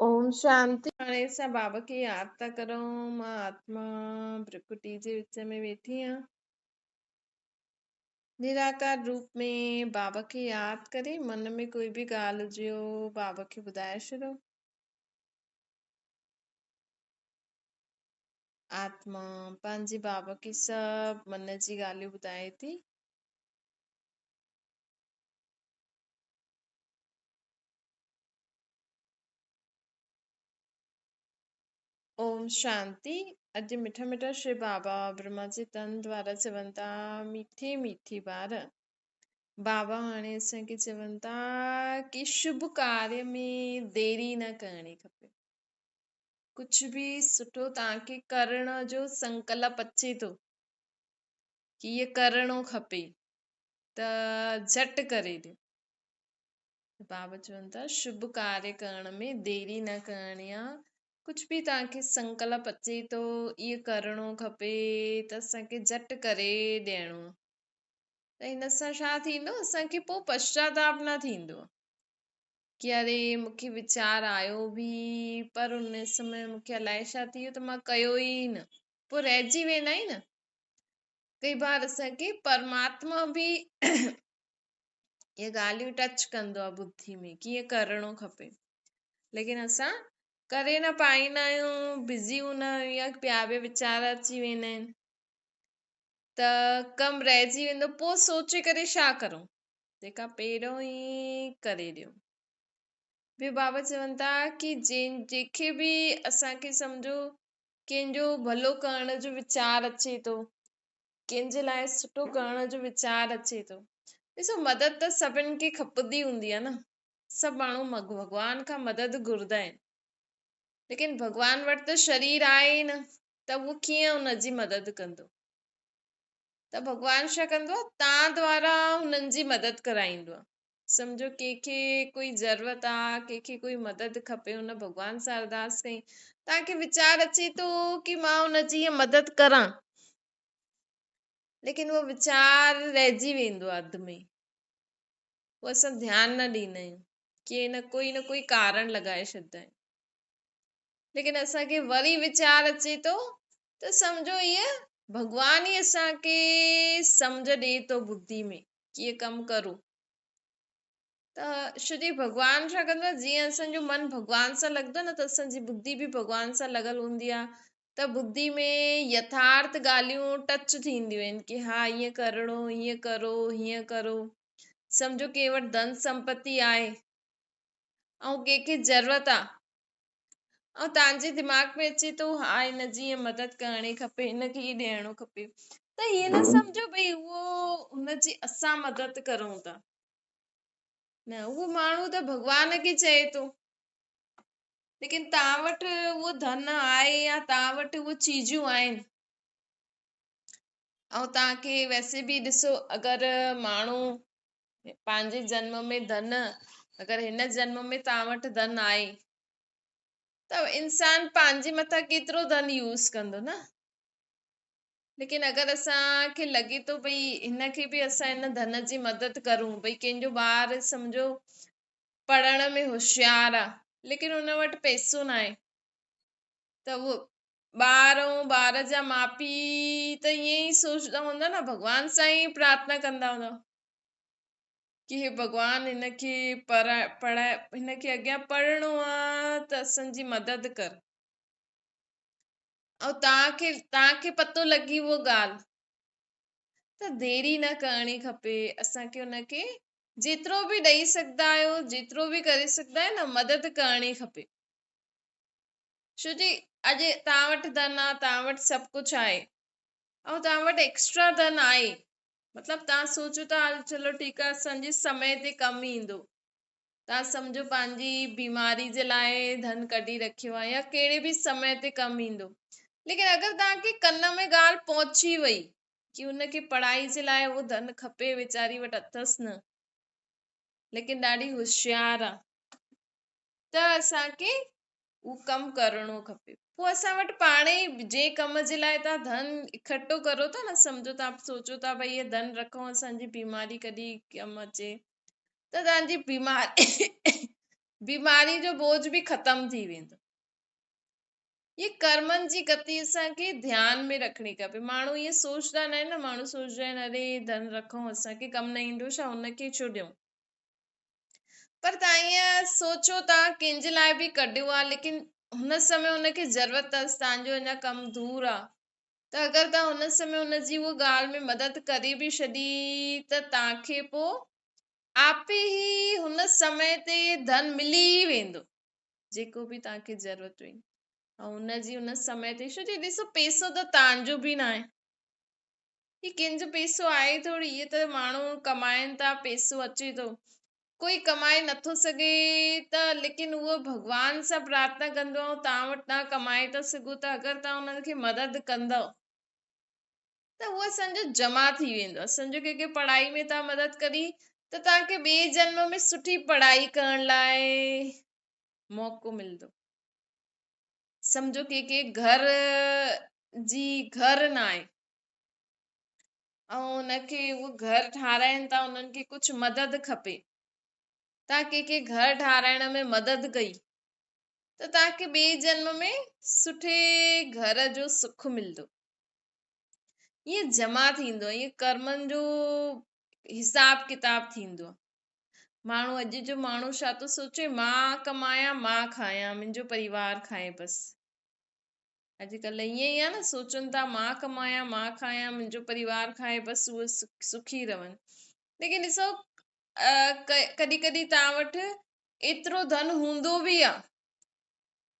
اوم شانتي. هاڻي اسان بابا کي ياد ٿا ڪرون. مان آتما برڪٽي جي وچ ۾ ويٺي آهيان. نراڪار روپ ۾ بابا کي ياد ڪري من ۾ ڪوئي به ڳالهه هجيو بابا کي ٻڌائي ڇڏو. آتما پنهنجي بابا کي سڀ من جي ڳالهيون ٻڌائي ٿي. اوم شانتي. اڄ مٺا مٺا شري بابا برهما جي تن دوارا چون ٿا ميٺي ميٺي ٻار. بابا هاڻي اسان کي چون ٿا ڪي شڀ ڪاريه ۾ ديري نه ڪرڻي کپي. ڪجهه به سٺو توهان کي ڪرڻ جو سنڪلپ اچي ٿو ڪي هيء ڪرڻو کپي ته جهٽ ڪري ڏيو. بابا چون ٿا شڀ ڪاريه ڪرڻ ۾ ديري نه ڪرڻي آ. ڪجهه به توهان کي سنڪلپ اچي ٿو اهو ڪرڻو کپي ته اسان کي جهٽ ڪري ڏيڻو آ. ته هن سان ڇا ٿيندو اسان کي پوء پشچاتاپ نه ٿيندو ڪي اري مون کي ويچار آيو به پر ان سمي مون کي الائي ڇا ٿي ويو ته مان ڪيو ئي نه، پوء رهجي ويندا آهيون نه. ڪئي بار اسان کي پرماتما به اهي ڳالهيون ٽچ ڪندو آهي ٻڌي ۾ ڪيئن ڪرڻو کپي ليڪن اسان ڪري نه پائيندا آهيون بزي هوندا آهيون يا ٻيا به ويچار اچي ويندا آهن ته ڪم رهجي ويندو پوء سوچي ڪري ڇا ڪرون تنهن کان پهريون ئي ڪري ڏيو. ٻيو بابا چون ٿا ڪي جنهن جنهن کي به اسان کي سمجهو ڪنهن جو ڀلو ڪرڻ جو ويچار اچي ٿو ڪنهن جي لاء سٺو ڪرڻ جو ويچار اچي ٿو. ڏسو مدد ته سڀن کي کپندي هوندي آهي نه. سڀ ماڻهو ڀڳوان کان مدد گهرندا آهن. ليڪن ڀڳوان وٽ ته شرير آهي ئي نه ته اهو ڪيئن ان جي مدد ڪندو. ته ڀڳوان ڇا ڪندو آهي تان دوارا هنن جي مدد ڪرائيندو آهي. سمجهو ڪنهن کي ڪوئي ضرورت آ ڪنهن کي ڪوئي مدد کپي ان ڀڳوان سان ارداس ڪئي توهان کي ويچار اچي ٿو ڪي مان ان جي هيء مدد ڪران ليڪن اهو ويچار رهجي ويندو آ اڌ ۾ پوء اسان ڌيان نه ڏيندا آهيون ڪي نه ڪوئي نه ڪوئي ڪارڻ لڳائي ڇڏدا آهيون ليڪن اسان کي وري ويچار اچي ٿو ته سمجهو هيء ڀڳوان ئي اسان کي سمجهه ڏي ٿو ٻڌي ۾ ڪي ڪم ڪرو ته شري ڀڳوان ڇا ڪندو آهي جيئن اسان جو من ڀڳوان سان لڳندو آهي نه ته اسان جي ٻڌي به ڀڳوان سان لڳل هوندي آهي ته ٻڌي ۾ يٿارٿ ڳالهيون ٽچ ٿينديون آهن ڪي ها ائين ڪرڻو هيئن ڪرو هيئن ڪرو سمجهو ڪنهن وٽ ڌن سمپتي آهي ۽ ڪنهن کي ضرورت آهي ۽ توهان جي دماغ ۾ اچي ٿو ها هن جي هيئن مدد ڪرڻي کپي هن کي هي ڏيڻو کپي ته هيئن نه سمجهو ڀئي اهو هن جي اسان مدد ڪرون ٿا نه اهو ماڻهو ته ڀڳوان کي چئي ٿو ليڪن توهان وٽ اهو ڌن آهي يا توهان وٽ اهو چيزون آهن ۽ توهان کي ويسي به ڏسو اگر ماڻهو پنهنجي جنم ۾ ڌن اگر هن جنم ۾ توهان وٽ ڌن آهي ته انسان پنهنجي مٿان ڪيترو ڌن يوز ڪندو نه ليڪن اگر اسان کي لڳي ٿو ڀئي هن کي به اسان هن ڌن جي مدد ڪرون ڀئي ڪنهن جو ٻار سمجهو پڙهڻ ۾ هوشيار آ ليڪن ان وٽ پئسو ناهي ته اهو ٻار ۽ ٻار جا ماء پيء ته ائين ئي سوچندا هوندا نه ڀڳوان سان ئي پرارٿنا ڪندا هوندا ڪي هي ڀڳوان هن کي پڙهائي پڙهائي هن کي اڳيان پڙهڻو آ ته اسان جي مدد ڪر ۽ توهان کي توهان کي پتو لڳي اهو ڳالهه ته ديري نه ڪرڻي کپي اسان کي ان کي جيترو به ڏئي سگهندا آهيو جيترو به ڪري سگهندا آهيو نه مدد ڪرڻي کپي ڇو جي اڄ توهان وٽ ڌن آ توهان وٽ سڀ ڪجهه آهي ۽ توهان وٽ ايڪسٽرا ڌن آهي مطلب توهان سوچو ٿا هل چلو ٺيڪ آ اسان جي سمي تي ڪم ايندو توهان سمجهو پنهنجي بيماري جي لاء ڌن ڪڍي رکيو آ يا ڪهڙي به سمي تي ڪم ايندو ليڪن اگر توهان کي ڪن ۾ ڳالهه پهچي وئي ڪي ان کي پڙهائي جي لاء اهو ڌن کپي ويچاري وٽ اٿس نه ليڪن ڏاڍي هوشيار آ ته اسان کي اهو ڪم ڪرڻو کپي. پوء اسان وٽ پاڻ ئي جنهن ڪم جي لاء توهان ڌن اڪٺو ڪرو ٿا نه سمجهو توهان سوچو ٿا ڀئي هي ڌن رکون اسان جي بيماري ڪڏهن ڪم اچي ته توهان جي بيماري بيماري جو بوجه به ختم ٿي ويندو. هي ڪرمن جي گتي اسان کي ڌيان ۾ رکڻي کپي. ماڻهو ائين سوچدا نه آهن نه، ماڻهو سوچدا آهن اري ڌن رکون اسان کي ڪم نه ايندو ڇا، هن کي ڇو ڏيون. پر توهان ائين سوچو توهان ڪنهن جي لاء به ڪڍيو آهي ليڪن هن سمي هن کي ضرورت اٿس، توهان جو اڃا ڪم دور آهي ته اگر توهان هن سمي هن جي اها ڳالهه ۾ مدد ڪري به ڇڏي ته توهان کي پوء آپي ئي هن سمي تي ڌن ملي ئي ويندو جيڪو به توهان کي ضرورت هئي ۽ هن جي ان سمي تي ڇو جي ڏسو پيسو ته توهان جو به ناهي هي ڪنهن جو پيسو آهي ٿوري اهي ته ماڻهو ڪمائن ٿا پيسو اچي ٿو ڪوئي ڪمائي نٿو سگهي ته ليڪن اهو ڀڳوان سان پرارٿنا ڪندو ۽ توهان وٽ توهان ڪمائي ٿا سگهو ته اگر توهان انهن کي مدد ڪندؤ ته اهو اسان جو جمع ٿي ويندو آهي. سمجهو ڪنهن کي پڙهائي ۾ توهان مدد ڪئي ته توهان کي ٻئي جنم ۾ سٺي پڙهائي ڪرڻ لاء موقعو ملندو. سمجهو ڪنهن کي گهر جي گهر نه آهي ۽ ان کي اهو گهر ٺاراهن ٿا انهن کي ڪجهه مدد کپي، توهان ڪنهن کي گهر ٺاراهڻ ۾ مدد ڪئي ته توهان کي ٻئي جنم ۾ سٺي گهر جو سک ملندو. ائين جمع ٿيندو آهي، ائين ڪرمن جو حساب ڪتاب ٿيندو آهي. ماڻهو اڄ جو ماڻهو ڇا ٿو سوچي، مان ڪمايان مان کايان منهنجو پريوار کائي بس. اڄڪلهه ائين ئي آهي نه، سوچن ٿا مان ڪمايان مان کايان منهنجو پريوار کائي بس اهي سکي رهن. ليڪن ڏسو ڪڏهن ڪڏهن توهان وٽ ايترو ڌن هوندو به آهي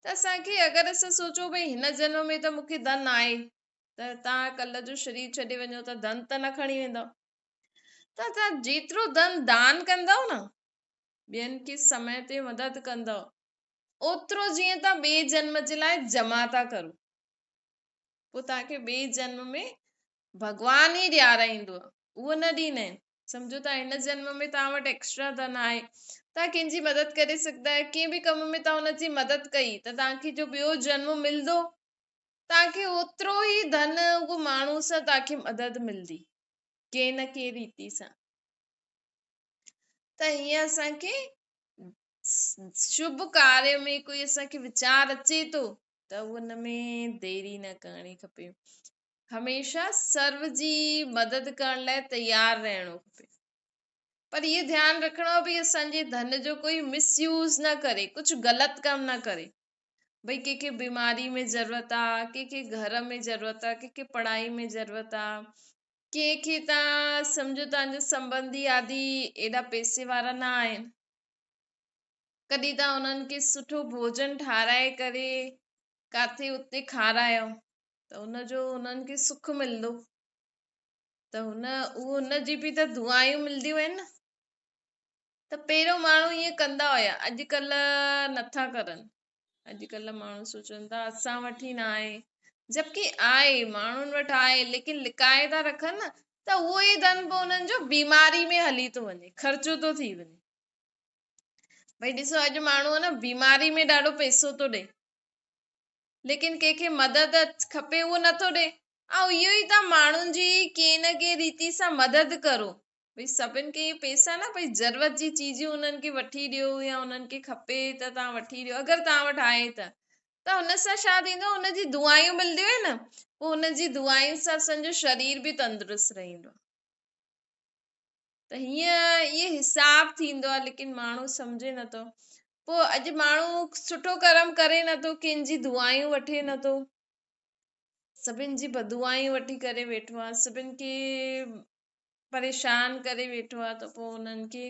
ته اسان کي اگر اسان سوچون ڀئي هن جنم ۾ ته مون کي ڌن آهي ته توهان ڪلهه جو شرير ڇڏي وڃو ته ڌن ته نه کڻي ويندؤ. ته توهان جيترو ڌن دان ڪندؤ نه، ٻين کي سمي تي مدد ڪندؤ، اوترو جيئن توهان ٻئي جنم جي لاء جمع ٿا ڪرو، پوء توهان کي ٻئي جنم ۾ ڀڳوان ئي ڏيارائيندو، اهو نه ڏيندا آهن. سمجهو ته هن جنم ۾ توهان وٽ ايڪسٽرا ڌن آهي، توهان ڪنهن جي مدد ڪري سگهندا آهيو، ڪنهن به ڪم ۾ توهان ان جي مدد ڪئي ته توهان کي جو ٻيو جنم ملندو، توهان کي اوترو ئي ڌن اهو ماڻهو سان توهان کي مدد ملندي ڪنهن نه ڪنهن ريتي سان. ته هيئن اسان کي شڀ ڪاريه ۾ ڪوئي اسان کي ويچار اچي ٿو ته ان ۾ ديري نه ڪرڻي کپي. هميشه سرو جي مدد ڪرڻ لاء تيار رهڻو کپي. پر اهو ڌيان رکڻو آهي ڀئي اسان جي ڌن جو ڪوئي مس يوز نه ڪري، ڪجهه غلط ڪم نه ڪري. ڀئي ڪنهن کي بيماري ۾ ضرورت آ، ڪنهن کي گهر ۾ ضرورت آ، ڪنهن کي پڙهائي ۾ ضرورت آ، ڪنهن کي تان سمجهو تان جو سنبنڌي آدي ايڏا پئسي وارا نه آهن، ڪڏهن تان انهن کي سٺو ڀوڄن ٺاراهي ڪري ڪاٿي اتي کارايو ته ان جو انهن کي سک ملندو ته هن اهو ان جي به ته دعائون ملنديون آهن نه. ته پهريون ماڻهو ائين ڪندا هيا، اڄڪلهه نٿا ڪرن. اڄڪلهه ماڻهو سوچن ٿا اسان وٽ ئي نه آهي، جبڪه آهي، ماڻهن وٽ آهي، ليڪن لڪائي ٿا رکن نه، ته اهو ئي ڌن پوء انهن جو بيماري ۾ هلي ٿو وڃي، خرچو ٿو ٿي وڃي. ڀئي ڏسو اڄ ماڻهو نه بيماري ۾ ڏاڍو پئسو ٿو ڏئي، ليڪن ڪنهن کي مدد کپي اهو نٿو ڏئي. ۽ اهو ئي توهان ماڻهن جي ڪنهن نه ڪنهن ريتي سان مدد ڪرو، ڀئي سڀن کي اهي پئسا نه ڀئي ضرورت جي چيزون انهن کي وٺي ڏيو يا انهن کي کپي ته توهان وٺي ڏيو اگر توهان وٽ آهي ته، ته هن سان ڇا ٿيندو هن جي دعائون ملنديون آهن نه، پوء هن جي دعائن سان اسان جو شرير به تندرست رهندو. ته هيئن اهي حساب ٿيندو آهي ليڪن ماڻهو سمجهي نٿو. پوء اڄ ماڻهو سٺو ڪرم ڪري نٿو، ڪنهن جي دعائون وٺي نٿو، سڀن جي بدعائون وٺي ڪري ويٺو آهي، سڀن کي پريشان ڪري ويٺو آهي ته پوء انهن کي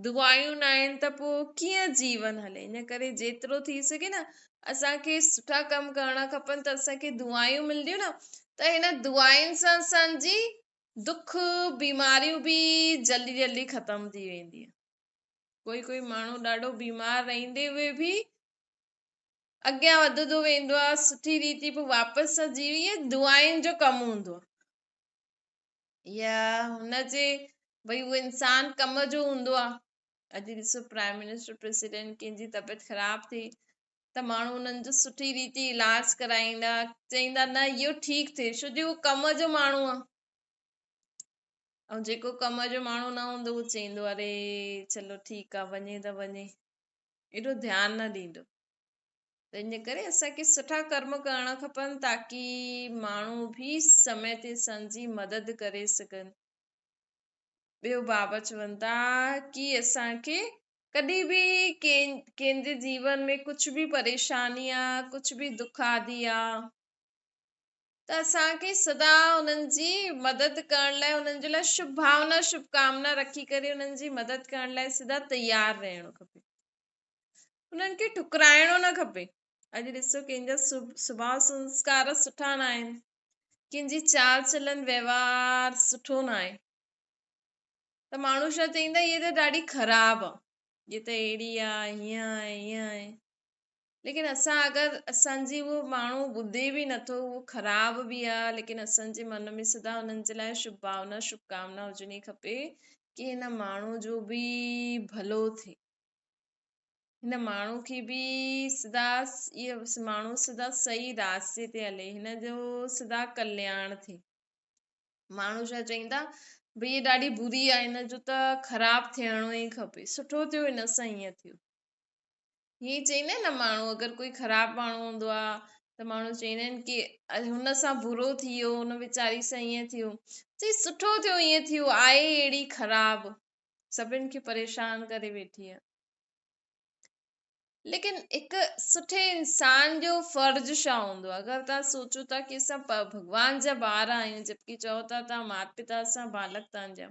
دعائون نه آهن ته پوء ڪيئن جيون هلي. ان ڪري جيترو ٿي سگهي نه اسان کي سٺا ڪم ڪرڻا کپن ته اسان کي دعائون ملنديون نه ته هن دعائن سان اسان جي دک بيماريون به جلدي جلدي ختم ٿي وينديون. ڪوئي ڪوئي ماڻهو ڏاڍو بيمار رهندي هوئي به اڳيان وڌندو ويندو آهي، سٺي ريتي پوء واپس سان جيوي. اهي دعائن جو ڪم هوندو آهي يا هن جي ڀئي اهو انسان ڪم جو هوندو آهي. اڄ ڏسو پرائم منسٽر پريزيڊنٽ ڪنهن جي طبيعت خراب ٿي ته ماڻهو انهن جو سٺي ريتي علاج ڪرائيندا، چئيندا نه اهو ٺيڪ ٿئي، ڇو جو اهو ڪم جو ماڻهو آهي. ۽ جيڪو ڪم جو ماڻهو نه هوندو اهو چئيندو اري چلو ٺيڪ آهي وڃي ته وڃي. ايڏو ڌيان نه ڏيندو. تنهن جي ڪري اسان کي سٺا ڪرم ڪرڻ کپن تاڪي ماڻهو به سمي تي اسان جي مدد ڪري سگهن. ٻيو بابا چون ٿا ڪي اسان کي ڪڏهن به ڪنهن جي جيون ۾ ڪجهه به پريشاني آ، ڪجهه به دک آدي آ ته اسان کي سدا انهن جي مدد ڪرڻ لاء، انهن جي لاء شڀ ڀاونا شڀ ڪامنا رکي ڪري انهن جي مدد ڪرڻ لاء سدا تيار رهڻو کپي. انهن کي ٺڪرائڻو نه کپي. اڄ ڏسو ڪنهن جا سڀاء سنسڪار سٺا نه آهن، ڪنهن جي چال چلن وهنوار سٺو نه آهي ته ماڻهو ڇا چئيندا، هيء ته ڏاڍي خراب آ، هيء ته اهڙي آ، هيئن آهي، هيئن آهي. ليڪن اسان اگر اسان جي اهو ماڻهو ٻڌي به نٿو، اهو خراب به آ، ليڪن اسان جي من ۾ سدا انهن جي لاء شڀ ڀاونا شڀ ڪامنا هجڻي کپي ڪي هن ماڻهو جو به ڀلو ٿئي، هن ماڻهو کي به سدا اهو ماڻهو سدا صحيح راستي تي هلي، هن جو سدا ڪلياڻ ٿئي. ماڻهو ڇا چئيندا، ڀئي هيء ڏاڍي بري آ، هن جو ته خراب ٿيڻو ئي کپي، سٺو ٿيو هن سان ائين ٿيو. ائين ئي چئيندا آهن نه ماڻهو، اگر ڪوئي خراب ماڻهو هوندو آ ته ماڻهو چئيندا آهن ڪي هن سان برو ٿي ويو، هن ويچاري سان ائين ٿيو، چئي سٺو ٿيو ائين ٿيو، آهي اهڙي خراب، سڀن کي پريشان ڪري ويٺي آ. ليڪن هڪ سٺي انسان جو فرض ڇا هوندو آهي؟ اگر توهان سوچو ٿا ڪي اسان ڀڳوان جا ٻار آهيون، جبڪه چئو ٿا توهان مات پتا اسان بالڪ توهان جا،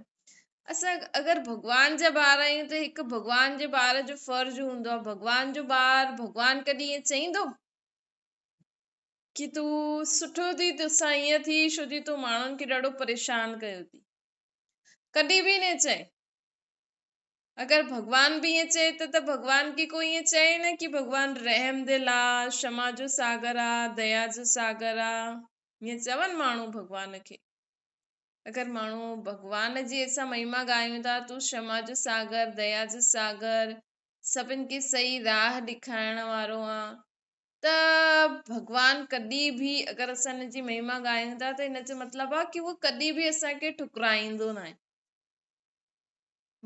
اسان اگر ڀڳوان جا ٻار آهيون ته هڪ ڀڳوان جي ٻار جو فرض هوندو آهي. ڀڳوان جو ٻار ڀڳوان ڪڏهن ائين چئيندو ڪي تون سٺو ٿي توسان ائين ٿي ڇو جي تون ماڻهن کي ڏاڍو پريشان ڪيو ٿي؟ ڪڏهن به نه چئي. اگر ڀڳوان به ائين چئي ته ڀڳوان کي ڪوئي ائين چئي نه ڪي ڀڳوان رحم دل آ، شما جو ساگر آ، ديا جو ساگر آ، ائين چون ماڻهو ڀڳوان کي. اگر ماڻهو ڀڳوان جي اسان مهما ڳايون ٿا، تون شما جو ساگر، ديا جو ساگر، سڀن کي صحيح راهه ڏيکارڻ وارو آن، ته ڀڳوان ڪڏهن به اگر اسان ان جي مهما ڳايون ٿا ته ان جو مطلب آ ڪي اهو ڪڏهن به اسان کي ٺڪرائيندو ناهي.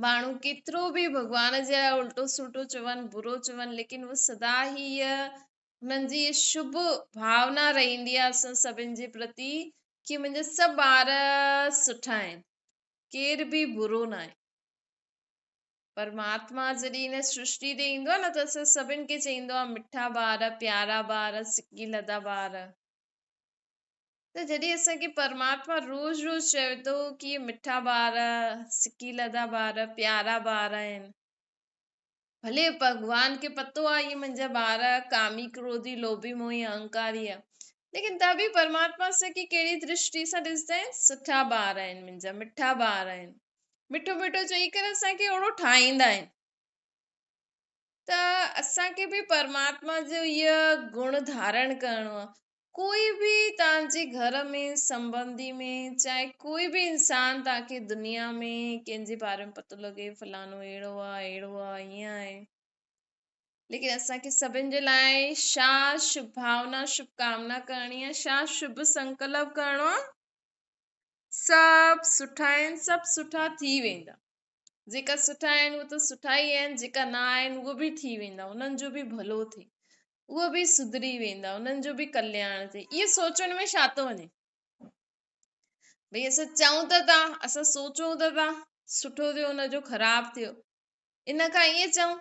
ماڻهو ڪيترو به ڀڳوان جي لاء الٽو سلٽو چون، برو چون، ليڪن اهو سدا ئي هنن جي شڀ ڀاونا رهندي آهي اسان سڀن جي پرتي ڪي منهنجا سڀ ٻار سٺا آهن، ڪير به برو ناهي. پرماتما جڏهن هن سرشٽي تي ايندو آهي نه ته اسان سڀن کي چئيندو آهي مٺا ٻار، پيارا ٻار، سڪي لڌا ٻار. ته جڏهن اسان کي پرماتما روز روز چوي ٿو ڪي اهي مٺا ٻار، سڪي لڌا ٻار، پيارا ٻار آهن، ڀلي ڀڳوان کي پتو آهي اهي منهنجا ٻار ڪامي، ڪروڌي، لوڀي، موهي، اهنڪاري آهن، ليڪن ته به پرماتما اسان کي ڪهڙي درشٽي سان ڏسندا آهن؟ سٺا ٻار آهن منهنجا، مٺا ٻار آهن. مٺو مٺو چئي ڪري اسان کي اهڙو ٺاهيندا آهن. ته اسان کي به پرماتما جو اهو گڻ ڌارڻ ڪرڻو آهي. ڪوئي به توهان جي گهر ۾ سنبنڌي ۾ چاهي ڪوئي به انسان توهان کي دنيا ۾ ڪنهن جي باري ۾ پتو لڳي فلانو اهڙو آ اهڙو آ ائين آهي، ليڪن اسان کي سڀن جي لاء ڇا شڀ ڀاونا شڀ ڪامنا ڪرڻي آ، ڇا شڀ سنڪلپ ڪرڻو آ، سڀ سٺا آهن، سڀ سٺا ٿي ويندا. جيڪا سٺا آهن اهي ته سٺا ئي آهن، جيڪا نه آهن اهي به ٿي ويندا، انهن جو به ڀلو ٿئي، اهي به سڌري ويندا، انهن جو به ڪلياڻ ٿئي. اهو سوچڻ ۾ ڇا ٿو وڃي؟ ڀئي اسان چئون ته ٿا، اسان سوچون ته ٿا، سٺو ٿيو ان جو خراب ٿيو، ان کان ائين چئون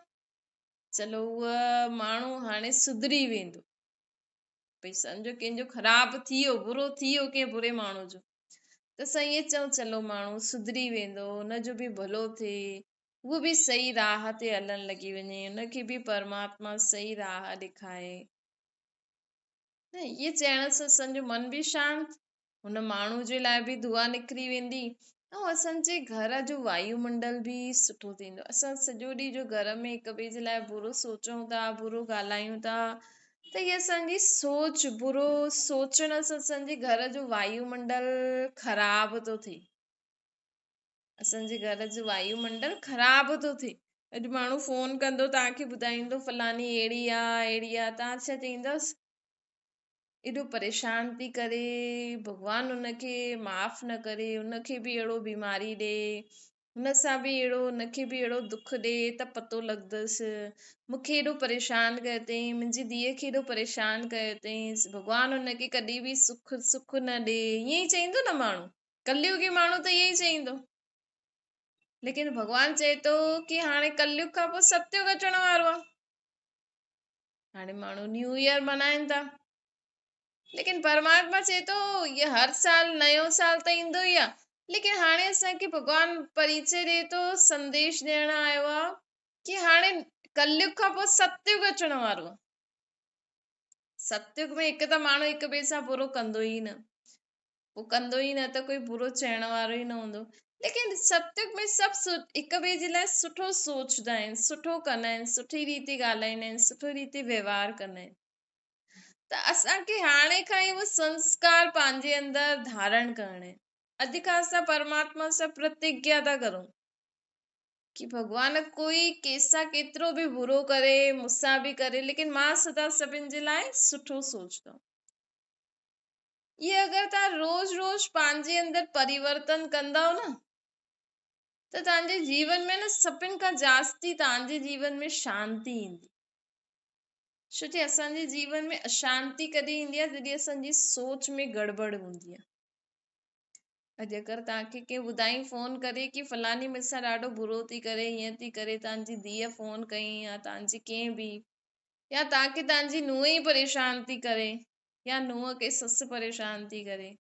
چلو اهو ماڻهو هاڻي سڌري ويندو. ڀئي سمجهو ڪنهن جو خراب ٿي ويو، برو ٿي ويو ڪنهن بري ماڻهو جو، ته اسان ائين چئون چلو ماڻهو سڌري ويندو، ان جو به ڀلو ٿئي، اهو به صحيح راهه تي هلڻ لڳي وڃي، ان کي به پرماتما صحيح راهه ڏيکاري. نه ائين چئڻ سان اسان جو من به شانت، هن ماڻهو جي لاء به دعا نڪري ويندي ۽ اسان جي گهر جو وايو منڊل به سٺو ٿيندو. اسان سڄو ڏينهن جو گهر ۾ هڪ ٻئي جي لاء برو سوچون ٿا، برو ڳالهايون ٿا ته هي اسان جي سوچ، برو سوچڻ سان اسان جي گهر جو وايو منڊل خراب ٿو ٿئي. اسان جي گهر جو وايو منڊل خراب ٿو ٿئي. اڄ ماڻهو فون ڪندو توهان کي ٻڌائيندو فلاني اهڙي آ اهڙي آ، توهان ڇا چئيندس؟ ايڏو پريشان ٿي ڪري، ڀڳوان ان کي معاف نه ڪري، ان کي به اهڙو بيماري ڏي، هن سان به اهڙو، هن کي به اهڙو دک ڏي ته پتو لڳندس. مون کي ايڏو پريشان ڪيو اٿئين، منهنجي ڌيء کي ايڏو پريشان ڪيو اٿئين، ڀڳوان هن کي ڪڏهن به سک سک نه ڏي. ائين ئي چئيندو نه ماڻهو، ڪليگي ماڻهو ته ائين ئي چئيندو. ليڪن ڀڳوان چئي ٿو ڪي هاڻي ڪليگ کان پوء ستيگ اچڻ وارو آهي. هاڻي ماڻهو نيو ايئر ملهائن ٿا، ليڪن پرماتما چئي ٿو هي هر سال نيو سال ته ايندو ئي آهي، ليڪن هاڻي اسان کي ڀڳوان پريچي ڏئي ٿو، سنديش ڏيڻ آيو آهي ڪي هاڻي ڪليگ کان پوء ستيگ اچڻ وارو آهي. ستيگ ۾ هڪ ته ماڻهو هڪ ٻئي سان برو ڪندو ئي نه، پوء ڪندو ئي نه ته ڪوئي برو چئڻ وارو ئي نه هوندو. ليڪن ستيگ ۾ سڀ هڪ ٻئي جي لاء سٺو سوچدا آهن، سٺو ڪندا آهن، سٺي ريتي ڳالهائيندا آهن، سٺي ريتي وهنوار ڪندا آهن. ته اسان کي هاڻي کان ئي اهو سنسڪار پنهنجي اندر ڌارڻ ڪرڻ آهي. اڄ کان اسان پرماتما سان پرتگيا ٿا ڪرون ڪي ڀڳوان ڪوئي ڪنهن سان ڪيترو به برو ڪري، مون سان به ڪري، ليڪن مان سدا سڀن جي لاء سٺو سوچندم. اهي اگر توهان روز روز پنهنجي اندر پريورتن ڪندؤ نه ته توهان جي جيون ۾ نه سڀن کان جاستي توهان جي جيون ۾ شانتي ايندي. ڇو جي اسان جي جيون ۾ اشانتي ڪڏهن ايندي آهي جڏهن اسان جي سوچ ۾ گڙٻڙ هوندي آهي. اڄ اگر توهان کي ڪنهن ٻڌائين فون ڪري ڪي فلاني مون سان ڏاڍو برو ٿي ڪري، هيئن ٿي ڪري، توهان جي ڌيء فون ڪئي يا توهان جي ڪنهن به، يا توهان کي توهان جي نونهن ئي پريشان ٿي ڪري يا نونهن کي سس پريشان ٿي ڪري،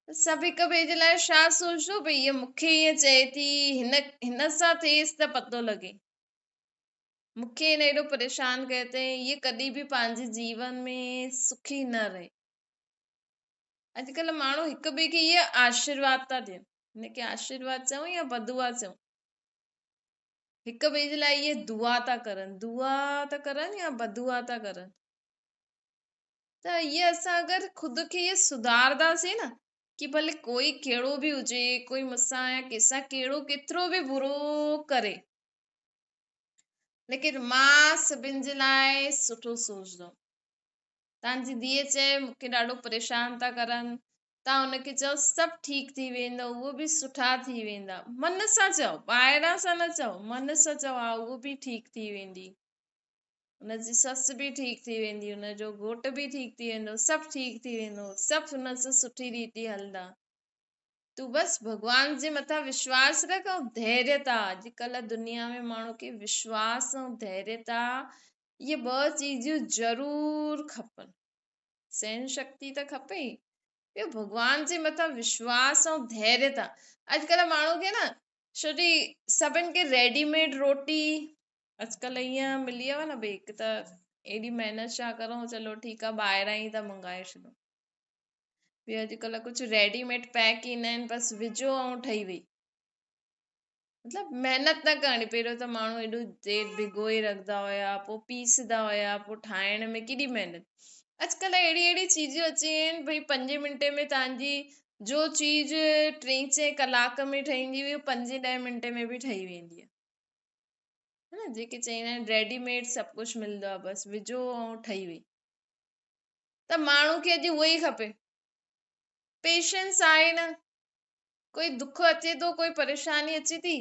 ته سڀ هڪ ٻئي جي لاء ڇا سوچندو، ڀئي هيء مون کي ائين چئي ٿي، هن سان ٿئيس ته پتو لڳي. مون کي هن ايڏو پريشان ڪيو اٿئي، هيء ڪڏهن به پنهنجي جيون ۾ سکي نه رهي. اڄڪلهه ماڻهو هڪ ٻئي کي اهي آشيرواد ٿا ڏين، هن کي آشيرواد چئون يا بدعا چئون، هڪ ٻئي جي لاء اهي دعا ٿا ڪرن، دعا ٿا ڪرن يا بدعا ٿا ڪرن. ته اهي اسان اگر خود کي اهي سڌارداسين نه ڪي ڀلي ڪوئي ڪهڙو به هجي، ڪوئي مون سان يا ڪنهن سان ڪهڙو ڪيترو به برو ڪري، ليڪن مان سڀن جي لاء سٺو سوچندم. توهان جي ڌيء چئي مون کي ڏاڍو پريشان ٿا ڪرن، توهان ان کي چئو سڀ ٺيڪ ٿي ويندو، اهو به سٺا ٿي ويندا. من سان چئو، ٻاهران سان نه چئو، من سان چئو ها اهو به ٺيڪ ٿي ويندي، ان جي سس به ٺيڪ ٿي ويندي، ان جو گهوٽ به ٺيڪ ٿي ويندو، سڀ ٺيڪ ٿي ويندو، سڀ ان سان سٺي ريتي هلندا. تون بس ڀڳوان جي مٿان وشواس رک ۽ ڌيريتا. اڄڪلهه دنيا ۾ ماڻهو کي وشواس ۽ ڌيريتا اهي ٻه چيزون ضرور کپن. سهن شڪتي ته کپي ئي، ٻيو ڀڳوان جي مٿان وشواس ۽ ڌيريتا. اڄڪلهه ماڻهو کي نه ڇو جي سڀن کي ريڊي ميڊ روٽي اڄڪلهه ائين ملي ويو آهي نه ڀئي هڪ ته ايڏي محنت ڇا ڪرون چلو ٺيڪ آهي ٻاهران ئي ٿا منگائي ڇڏون. ٻيو اڄڪلهه ڪجهه ريڊي ميڊ پيڪ ايندا آهن بس وجهو ۽ ٺهي وئي، مطلب محنت نه ڪرڻي. پهريون ته ماڻهو ايڏو دير ڀگوئي رکندا هيا، پوء پيسندا هيا، پوء ٺاهڻ ۾ ڪيڏي محنت. اڄڪلهه اهڙي اهڙي چيزون اچي ويون آهن ڀئي پنجين منٽي ۾ توهان جي جو چيز ٽي چئين ڪلاڪ ۾ ٺهندي هئي اهو پنجين ڏهين منٽي ۾ به ٺهي ويندي آهي. ها نه جيڪي چوندا آهن ريڊي ميڊ سڀ ڪجهه ملندو آهي بس وجهو ۽ ٺهي وئي. ته ماڻهو کي اڄ اهو ئي کپي. پيشنس آهي نه، ڪوئي دک اچي ٿو، ڪوئي پريشاني اچي ٿي،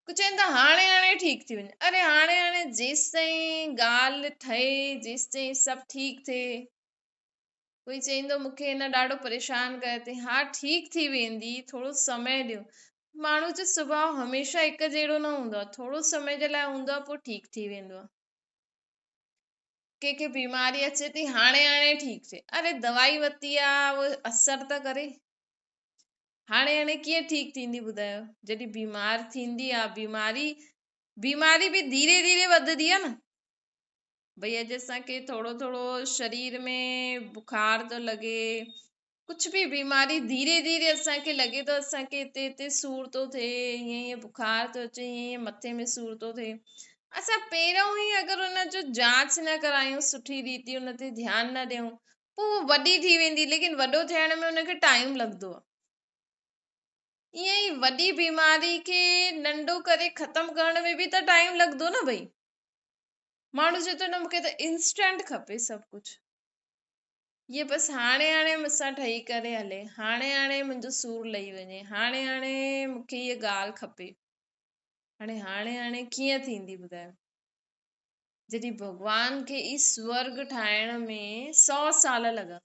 ڪو چون ٿا هاڻي هاڻي ٺيڪ ٿي وڃي. اري هاڻي هاڻي جيستائين ڳالهه ٺهي، جيستائين سڀ ٺيڪ ٿئي. ڪوئي چئيندو مون کي هن ڏاڍو پريشان ڪيو اٿئي، ها ٺيڪ ٿي ويندي، ٿورو سمي ڏيو. ماڻهو جو سڀاء هميشه هڪ جهڙو نه هوندو آهي، ٿورو سمي جي لاء هوندو آهي پوء ٺيڪ ٿي ويندو آهي. ڪنهن کي بيماري اچي ٿي هاڻي هاڻي ٺيڪ ٿئي، اري دوائي ورتي آ اهو اثر ته ڪري، هاڻي هاڻي ڪيئن ٺيڪ ٿيندي ٻڌايو؟ جڏهن بيمار ٿيندي آ بيماري، بيماري به ڌيري ڌيري وڌندي آ نه. ڀئي اڄ اسان کي ٿورو ٿورو شرير ۾ بخار ٿو لڳي، ڪجهه به بيماري ڌيري ڌيري اسان کي لڳي ٿو، اسان کي هتي هتي سور ٿو ٿئي، هيئن هيئن بخار ٿو اچي، هيئن هيئن مٿي ۾ سور ٿو ٿئي. اسان پهريون ئي اگر ان جو جانچ نه ڪرايون سٺي ريتي ان تي ڌيان نه ڏيون، پوء هو وڏي ٿي ويندي، ليڪن وڏو ٿيڻ ۾ ان کي ٽائيم لڳندو آهي. ائين ئي وڏي بيماري کي ننڍو ڪري ختم ڪرڻ ۾ به ته ٽائيم لڳندو نه ڀئي. ماڻهو چئي ٿو نه مون کي ته انسٽنٽ کپي سڀ ڪجهه. اهي بس هاڻي هاڻي مون سان ٺهي ڪري هلي، هاڻي هاڻي منهنجو سور لهي وڃي، هاڻي هاڻي مون کي هيء ڳالهه کپي. هاڻي هاڻي هاڻي ڪيئن ٿيندي ٻڌايو؟ جڏهن ڀڳوان کي ئي سورڳ ٺاهڻ ۾ 100 سال لڳا.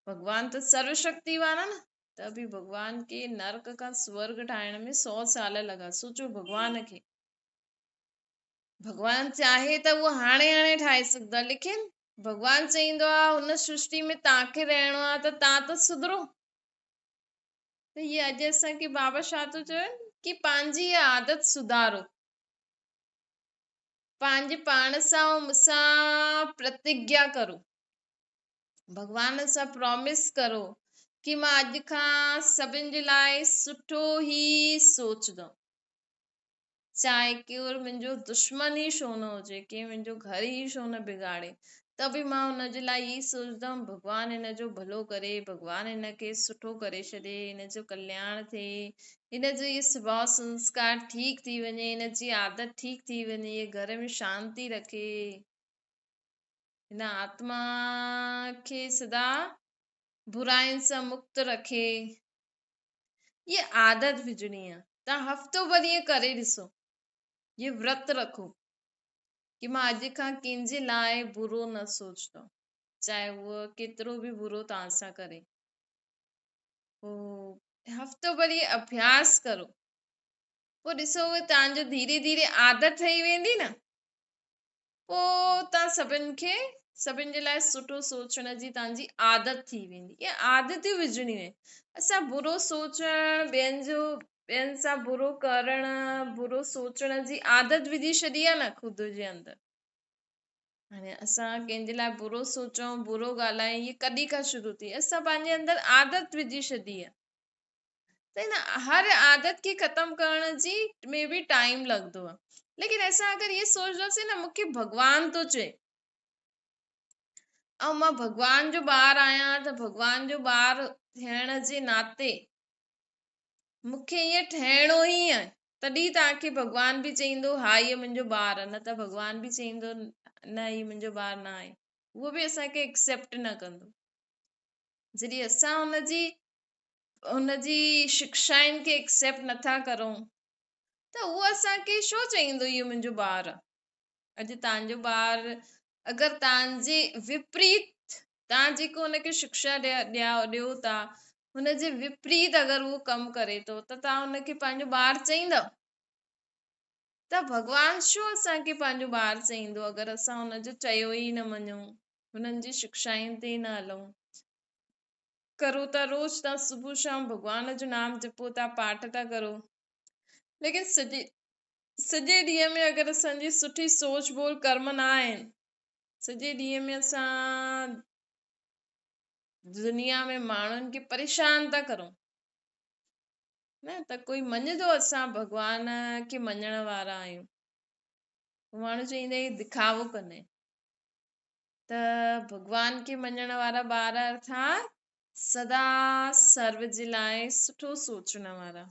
ڀڳوان ته سرو شڪتيوان آهي نه، ته به ڀڳوان کي نرڪ کان سورڳ ٺاهڻ ۾ 100 سال لڳا. سوچو ڀڳوان کي، ڀڳوان چاهي ته اهو هاڻي هاڻي ٺاهي سگهندو آهي، ليڪن ڀڳوان چئيندو آهي هن سرشٽي ۾ توهان کي رهڻو آهي ته توهان ته سڌرو. ته هي اڄ اسان کي بابا ڇا ٿو چوي ڪي پنهنجي اها عادت سڌارو، پنهنجي پاڻ سان ۽ مون سان پرتگيا ڪرو، ڀڳوان سان پرامس ڪرو ڪي مان اڄ کان سڀن جي لاء سٺو ئي سوچندم، چاهي ڪير منهنجو دشمن ئي ڇو نه هجي، ڪير منهنجو گهر ئي ڇو نه بگاڙي، ته به مان ان جي لاء هي سوچندم ڀڳوان هن جو ڀلو ڪري، ڀڳوان هن کي سٺو ڪري ڇڏي، هن جو ڪلياڻ ٿئي، هن جو هي سڀاء سنسڪار ٺيڪ ٿي وڃي، هن جي عادت ٺيڪ ٿي وڃي، هي گهر ۾ شانتي رکي، هن آتما کي سدا براين سان مڪت رکي. هيء عادت وجهڻي آهي. توهان هفتو ڀر ائين ڪري ڏسو. هيء ورت رکو ڪي مان اڄ کان ڪنهن جي لاء برو نه سوچندم، چاهي هوء ڪيترو به برو توهان سان ڪري. پوء هفتو ڀر هيء اڀياس ڪرو. پوء ڏسو اهي توهان جو ڌيري ڌيري عادت ٺهي ويندي نه. پوء توهان سڀن کي سڀن جي لاء سٺو سوچڻ جي توهان جي عادت ٿي ويندي. اهي عادتيون وجهڻيون آهن. اسان برو سوچڻ، ٻين جو ٻين سان برو ڪرڻ، برو سوچڻ جي عادت وجهي ڇڏي آهي نه خود جي اندر. هاڻي اسان ڪنهن جي لاء برو سوچون، برو ڳالهايون، اهي ڪڏهن کان شروع ٿي؟ اسان پنهنجي اندر عادت وجهي ڇڏي آهي. ته هن هر عادت کي ختم ڪرڻ جي ۾ به ٽائيم لڳندو آهي. ليڪن اسان اگر اهي سوچنداسين نه مون کي ڀڳوان ٿو چئي ۽ مان ڀڳوان جو ٻار آهيان ته ڀڳوان جو ٻار ٿيڻ جي ناتي مون کي ائين ٺهڻو ئي آهي، تڏهن توهان کي ڀڳوان به چئيندو ها هيء منهنجو ٻار آهي، نه ته ڀڳوان به چئيندو نه هي منهنجو ٻار نه آهي، اهو به اسان کي ايڪسيپٽ نه ڪندو. جڏهن اسان ان جي شڪشائن کي ايڪسيپٽ نٿا ڪرون ته اهو اسان کي ڇو چئيندو اهو منهنجو ٻار آهي. اڄ توهان جو ٻار اگر توهان جي وپريت توهان جيڪو ان کي شڪشا ڏيو ٿا ان جي وپريت اگر اهو ڪم ڪري ٿو ته توهان ان کي پنهنجو ٻار چئيندؤ؟ ته ڀڳوان ڇو اسان کي پنهنجو ٻار چئيندو اگر اسان ان جو چيو ئي نه مڃون، هنن جي شڪشائن تي ئي نه هلون؟ ڪرو ٿا روز تان صبح شام ڀڳوان جو نام جپو ٿا، پاٺ ٿا ڪرو، ليڪن سڄي سڄي ڏينهن ۾ اگر اسان جي سٺي سوچ ٻول ڪرم نه آهن، سڄي ڏينهن ۾ اسان دنيا ۾ ماڻهن کي پريشان ٿا ڪرون نه ته ڪوئي مڃندو اسان ڀڳوان کي مڃڻ وارا آهيون؟ ماڻهو چئيندا هي دکاوو ڪندا آهن. ته ڀڳوان کي مڃڻ وارا ٻار ارٿات سدا سرو جي لاء سٺو سوچڻ وارا،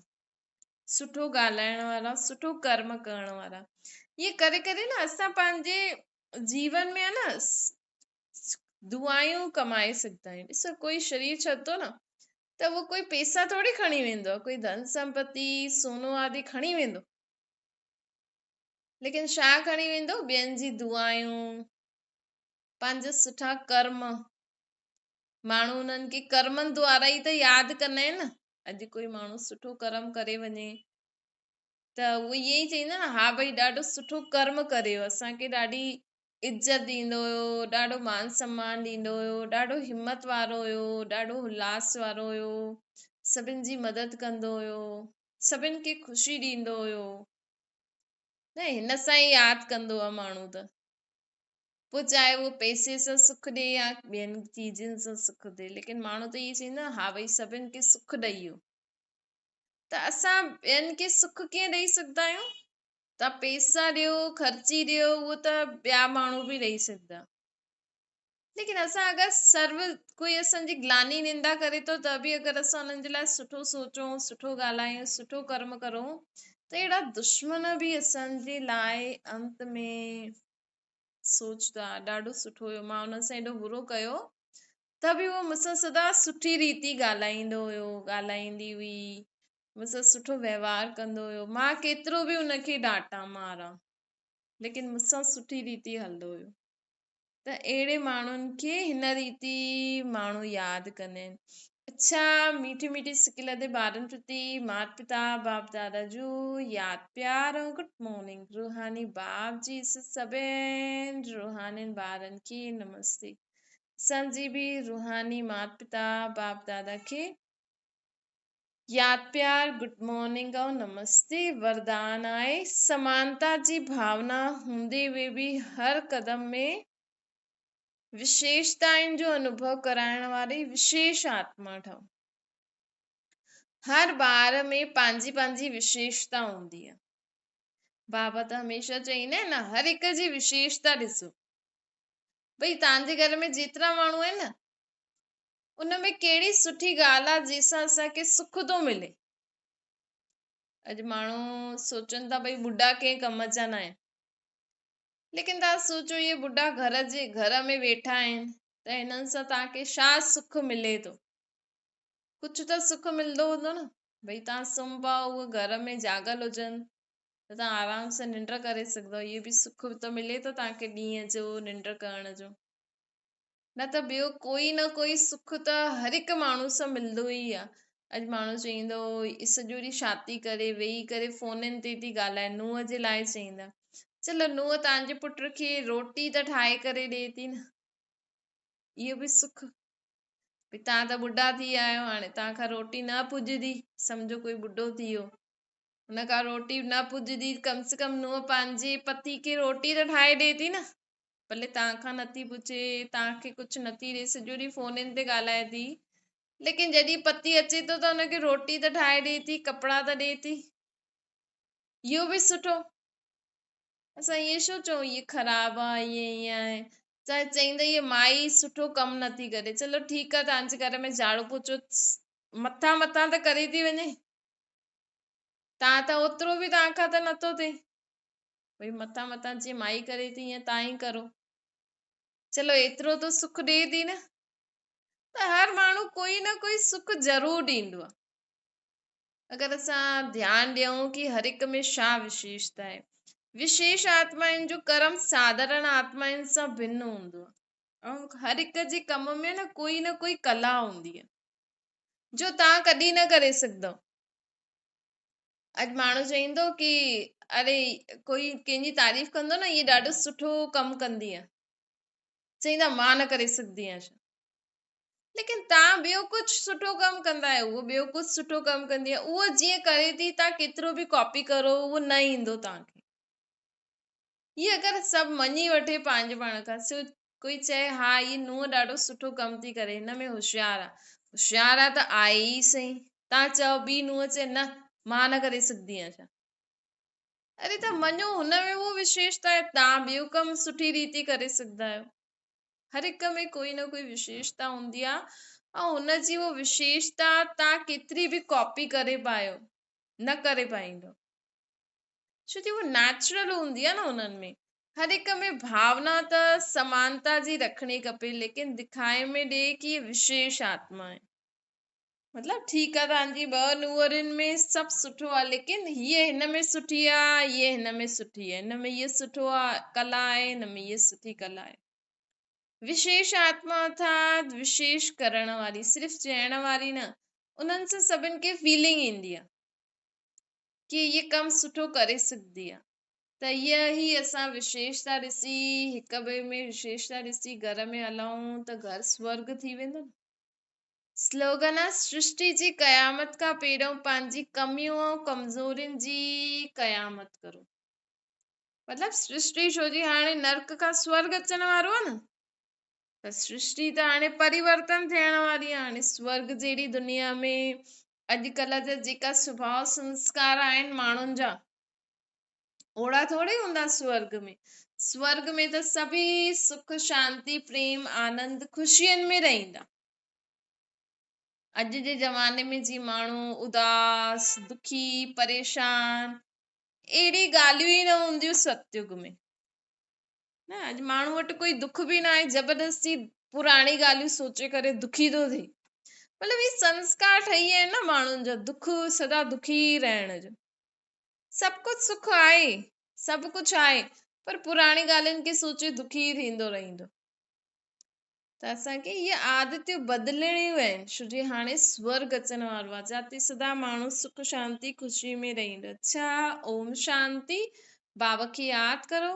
سٺو ڳالهائڻ وارا، سٺو ڪرم ڪرڻ وارا. ائين ڪري ڪري نه اسان پنهنجي جيون ۾ نه دعايون ڪمائي سگهندا آهيون. ڏسو ڪوئي شرير ڇڏندو نه ته اهو ڪوئي پيسا ٿوري کڻي ويندو آهي، ڪوئي ڌن سمپتي، سونو آدي کڻي ويندو، ليڪن ڇا کڻي ويندو؟ ٻين جي دعايون، پنهنجا سٺا ڪرم. ماڻهو انهن کي ڪرمن دوارا ئي ته ياد ڪندا آهن نه. اڄ ڪوئي ماڻهو سٺو ڪرم ڪري وڃي ته اهو ائين ئي چئيندا نه، ها ڀئي ڏاڍو سٺو ڪرم ڪري ويو، اسان کي ڏاڍي عزت ڏيندو هيو، ڏاڍو مان سمان ڏيندو هيو، ڏاڍو همت وارو هيو، ڏاڍو الهاس وارو هيو، سڀن جي مدد ڪندو هيو، سڀن کي خوشي ڏيندو هيو. نه هن سان ئي ياد ڪندو آهي ماڻهو ته پوء چاهي اهو پئسي سان سک ڏي يا ٻين چيزن سان سک ڏي، ليڪن ماڻهو ته ائين چئيندو آهي ها ڀئي سڀن کي سک ڏئي ويو. ته اسان ٻين کي سک ڪيئن ڏئي سگهندا آهيون؟ توهان پئسا ڏيو، خرچي ڏيو، اهو ته ٻيا ماڻهو به ڏئي سگهندا، ليڪن اسان اگر سرو ڪوئي اسان جي گلاني نندا ڪري ٿو ته به اگر اسان انهن جي لاء سٺو سوچون، سٺو ڳالهايون، سٺو ڪرم ڪرون ته اهڙا دشمن به اسان جي لاء انت ۾ سوچ ته ڏاڍو سٺو هيو، مان ان سان ايڏو برو ڪيو ته به اهو مون سان سدا سٺي ريتي ڳالهائيندو هيو، ڳالهائيندي هئي، مون سان سٺو وهنوار ڪندو هيو. مان ڪيترو به ان کي ڊانٽان ماران، ليڪن مون سان سٺي ريتي هلندو هيو. ته اهڙي ماڻهن کي هن ريتي ماڻهو ياد ڪندا آهن. اڇا ميٺي ميٺي سڪيلڌي ٻارن پرتي مات پتا باپ دادا جو ياد پيار ۽ گڊ مارننگ. روحاني باپ جي سڀين روحانين ٻارن کي نمستي. اسان جي به روحاني مات پتا باپ دادا کي ياد پيار گڊ مارننگ ۽ نمستي. وردان آهي سمانتا جي ڀاونا هوندي هوئي به هر قدم ۾ وشيشتائن جو انوڀو ڪرائڻ واري وشيش آتما ٺهو. هر ٻار ۾ پنهنجي پنهنجي وشيشتا هوندي آهي. بابا ته هميشه چئيندا آهن نه هر هڪ جي وشيشتا ڏسو. ڀئي توهان جي گهر ۾ جيترا ماڻهو آهن نه ان ۾ ڪهڙي سٺي ڳالهه آهي جنهن سان اسان کي سک ٿو ملي. اڄ ماڻهو سوچن ٿا ڀئي ٻڍا ڪنهن ڪم جا نه آهن، ليڪن توهان سوچو اهي ٻڍا گهر جي گهر ۾ ويٺا آهن ته هنن سان توهان کي ڇا سک ملي ٿو؟ ڪجهه ته سک ملندو هوندو نه. ڀئي توهان سمهه پئو اهي گهر ۾ جاڳل هجن ته توهان آرام سان ننڊ ڪري سگهندؤ. اهو به سک ته ملي ٿو توهان کي ڏينهن جو ننڊ ڪرڻ جو. نه ته ٻيو ڪوئي نه ڪوئي سک ته هر هڪ ماڻهو سان ملندو ئي آ. اڄ ماڻهو چئيندو سڄو ڏينهن ڇا ٿي ڪري، ويهي ڪري فونن تي ٿي ڳالهائي، نونهن جي لاء چئيندا. چلو نونهن توهان جي پٽ کي روٽي ته ٺاهي ڪري ڏئي ٿي نه، اهو به سک. ڀئي توهان ته ٻڍا ٿي ويا آهيو، هاڻي توهان کان روٽي نه پڄندي، سمجهو ڪوئي ٻڍو ٿي ويو، هن کان روٽي نه پڄندي، ڪم سي ڪم نونهن پنهنجي پتي کي روٽي ته ٺاهي ڏئي ٿي نه. ڀلي توهان کان نٿي پڇي، توهان کي ڪجهه نٿي ڏئي، سڄو ڏينهن فونن تي ڳالهائي ٿي، ليڪن جڏهن پتي اچي ٿو ته هن کي روٽي ته ٺاهي ڏئي ٿي، ڪپڙا ته ڏئي ٿي. اهو به سٺو. اسان ائين ڇو چئون هيء خراب آهي، هيء ائين آهي. چاهي چئيندا هيء مائي سٺو ڪم نٿي ڪري. چلو ٺيڪ آهي توهان جي گهر ۾ جهاڙو پوچو مٿان مٿان ته ڪري ٿي وڃي. توهان ته اوترو به توهان کان ته نٿو ٿئي. ڀئي مٿان مٿان جيئن مائي ڪري ٿي ائين تان ئي ڪرو. چلو ايترو ته سک ڏئي ٿي نه. ته هر ماڻهو ڪوئي نه ڪوئي سک ضرور ڏيندو آهي. اگر اسان ڌيان ڏيون ڪي هر هڪ ۾ ڇا وشيشتا آهي. وشيش آتمائن جو ڪرم ساڌارڻ آتمائن سان ڀن هوندو آهي. ۽ هر هڪ جي ڪم ۾ نه ڪوئي نه ڪوئي ڪلا هوندي آهي جو تان ڪڏهن نه ڪري سگهندؤ. اڄ ماڻهو چئيندو ڪي اري ڪوئي ڪنهن جي تعريف ڪندو نه هيء ڏاڍو سٺو ڪم ڪندي آهي، چئيندا مان نه ڪري سگهندي آهيان ڇا؟ ليڪن تان ٻيو ڪجهه سٺو ڪم ڪندا آهيو، اهو ٻيو ڪجهه سٺو ڪم ڪندي آهي، اهو جيئن ڪري ٿي تان ڪيترو به ڪاپي ڪرو اهو نه ايندو تان کي. هي اگر سڀ مڃي وٺي پنهنجي پاڻ کان، سو ڪوئي چئي ها هي نونهن ڏاڍو سٺو ڪم ٿي ڪري، هن ۾ هوشيار آ، هوشيار آ ته آهي ئي سهي، تان چئو ٻي نونهن چئي نه مان نه ڪري سگهندي آهيان ڇا؟ اري ته مڃو هن ۾ اهو وشيشتا آهي، تان ٻيو ڪم سٺي ريتي ڪري سگهندا آهيو. هر هڪ ۾ ڪوئي نه ڪوئي وشيشتا هوندي آ ۽ هن جي اهو وشيشتا تان ڪيتري به ڪاپي ڪري پايو نه ڪري پائيندو. ڇو جو اهو نيچرل هوندي آهي نه انهن ۾ هر هڪ ۾ ڀاونا ته سمانتا جي رکڻي کپي ليڪن دکائي ۾ ڏي ڪي هي وشيش آتما آهي. مطلب ٺيڪ آهي توهان جي ٻه نوئرين ۾ سڀ سٺو آهي ليڪن هيء هن ۾ سٺي آهي هيء هن ۾ سٺي آهي هن ۾ هيء سٺو آهي ڪلا آهي هن ۾ هيء سٺي ڪلا آهي. وشيش آتما ارٿات وشيش ڪرڻ واري صرف چئڻ واري نه انهن سان سڀن کي فيلنگ ايندي آهي. ڪي هيء ڪم سٺو ڪري سگهندي آ ته هيء هي اسان وشيشتا ڏسي هڪ ٻئي ۾ وشيشتا ڏسي گهر ۾ هلون ته گهر سورڳ ٿي ويندو نه. سلوگن آ سرشٽي جي قيامت کان پهريون پنهنجي ڪميون ۽ ڪمزورين جي قيامت ڪرو. مطلب سرشٽي ڇو جي هاڻي نرڪ کان سورڳ اچڻ وارو آ نه ته سرشٽي ته هاڻي پريورتن ٿيڻ واري آ هاڻي سورڳ جهڙي دنيا ۾ اڄڪلهه جا جيڪا سڀاء سنسڪار آهن ماڻهن جا اوڙا ٿوري هوندا سورڳ ۾. سورڳ ۾ ته سڀئي سک شانتي پريم آنند خوشين ۾ رهندا. اڄ جي زماني ۾ جي ماڻهو اداس دکي پريشان اهڙي ڳالهيون ئي نه هونديون ستيگ ۾. نه اڄ ماڻهو وٽ ڪوئي دک به نه آهي، زبردستي پراڻي ڳالهيون سوچي ڪري دکي ٿو ٿئي. مطلب هي سنسڪار ٺهي ويا آهن نه ماڻهن جا، دک سدا دکي رهڻ جو. سڀ ڪجهه سک آهي، سڀ ڪجهه آهي، پر پراڻي ڳالهين کي سوچي دکي ٿيندو رهندو. ته اسان کي اهي عادتيون بدلڻيون آهن، ڇو جي هاڻي سورگ اچڻ وارو آهي، جاتي سدا ماڻهو سک شانتي خوشي ۾ رهندو. اڇا اوم شانتي. بابا کي ياد ڪرو.